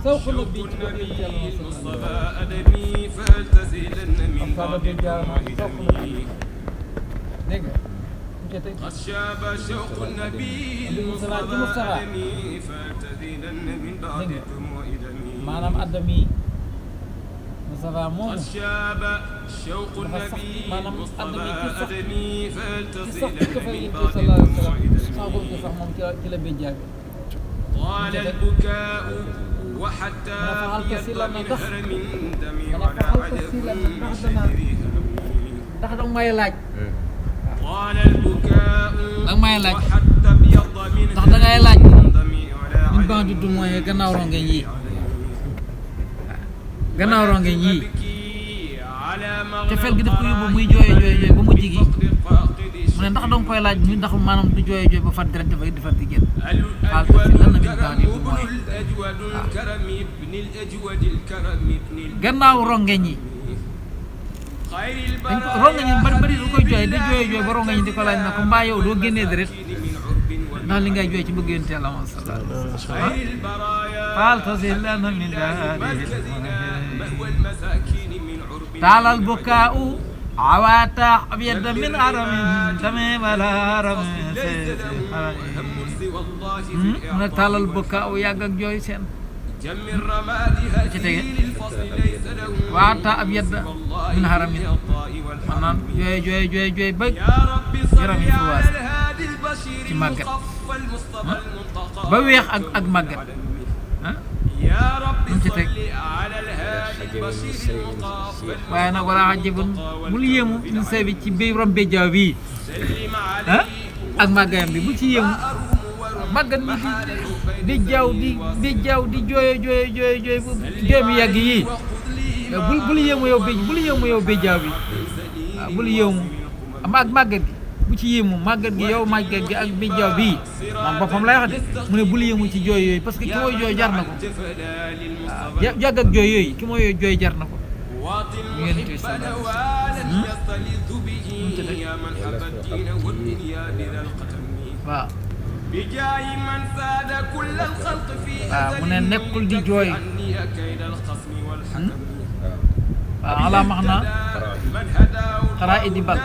سوق النبي مصطفى أدمي فلتزيدن من ضاد وإدمي dégg nga قد شاب شوق النبي المصطفى أدمي فلتزيدن من ضاد وإدمي maanaam Adami Moustapha moomu قد شاب شوق النبي المصطفى أدمي فلتزيدن من ضاد وإدمي sax moom ci la béjjaabe طال البكاء وحتى بيض من هرم دمي ولا عجب من شجر ndax danga may laaj طال البكاء danga may laaj وحتى بيض من ndax dangay laaj هرم دمي ولا ñun عجب ban du mooy gannaaw rongeñ yi gannaaw rongeñ yi te fel gi daf ko yóbbu muy jooye ba mujj gi mu ne ndax danga koy laaj muy ndax maanaam du jooye ba fat deret dafay defar di génn xaal ko si lan na min ban du mooy gannaaw rongeñ yi dañ ko rongeñ yi bari du koy jooy da jooye ba rongeñ di ko laaj na ko mbaa yow doo génnee deret ndax li ngay jooy ci bëgg yonent Yàlla sallallahu alayhi wa sallam faal tasil lana min daari taalal bukaa'u awaata abyada min aramin dame wala aramin mu ne taalal bukaa'u yàgg ak jooy seen ci tege waata abyada min aramin maanaam jooy ba yaram yi fu waas ci màggat ba weex ak màggat mu ci teg waaye nag wala xajibun bul yéemu min say bi ci biir rom béjjaaw bii ak màggayam bi bu ci yéemu màggat mi di jooy mi yàgg yii bul yéemu yow béjjaaw bi waaw bul yéemu ak màggat gi bu ci yéemu màggat gi yow màggat gi ak béjjaaw bii moom boppam lay wax de mu ne bul yéemu ci jooy yooyu parce que ki mooy jooy jar na ko waaw yàgg ak jooy yooyu ki mooy jooy jar na ko ngeen tuy waaw waaw mu ne nekkul di jooy waaw ala max na xaraa idi bal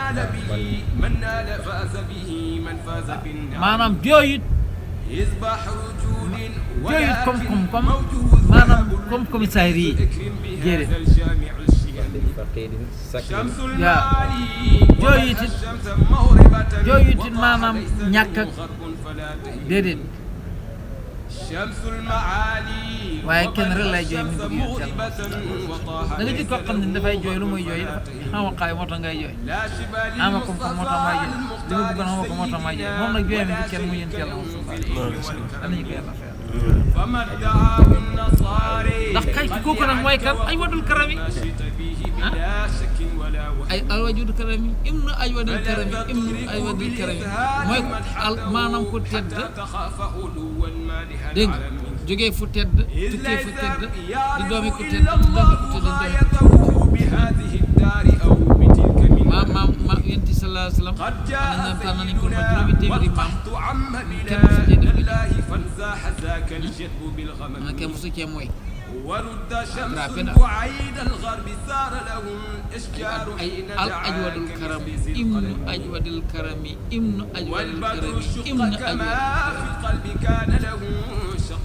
maanaam jooyut comme maanaam comme commissaire yi jërë waaw jooyut it maanaam ñàkk ak déedéet waaye kenn rek lay jooy mi bëgg yoon da nga gis koo xam ne dafay jooy lu muy jooy xama xaay moo tax ngay jooy ama kom moo tax may jooy li ma bëggoon xama ko moo tax may jooy moom nag jooy mi di kenn mu yéen yàlla moom danañu ko yàlla fayal ndax kay kooku nag mooy kan ay wadul karami ay alwajud karami ibnu ay wadul karami ibnu ay wadul karami mooy maanaam ko tedd dégg nga jógee fu tedd tukkee fu tedd di doomi ku tedd maam yonent bi sallallahu alayhi wa sallam naan tànn nañ ko ma juróomi téeméeri maam kenn mosu cee def li kenn mosu cee mooy ay al ajwadul karami ibnu ajwadil karami ibnu ajwadil karami ibnu ajwadil karami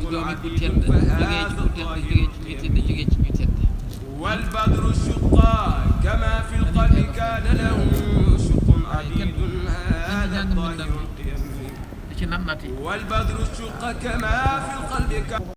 doomi ku tedd jógee ci ku tedd jógee ci ñu tedd والبدر شقا كما في القلب كان له شق عديد هذا الطائر القيم والبدر شقا كما في القلب كان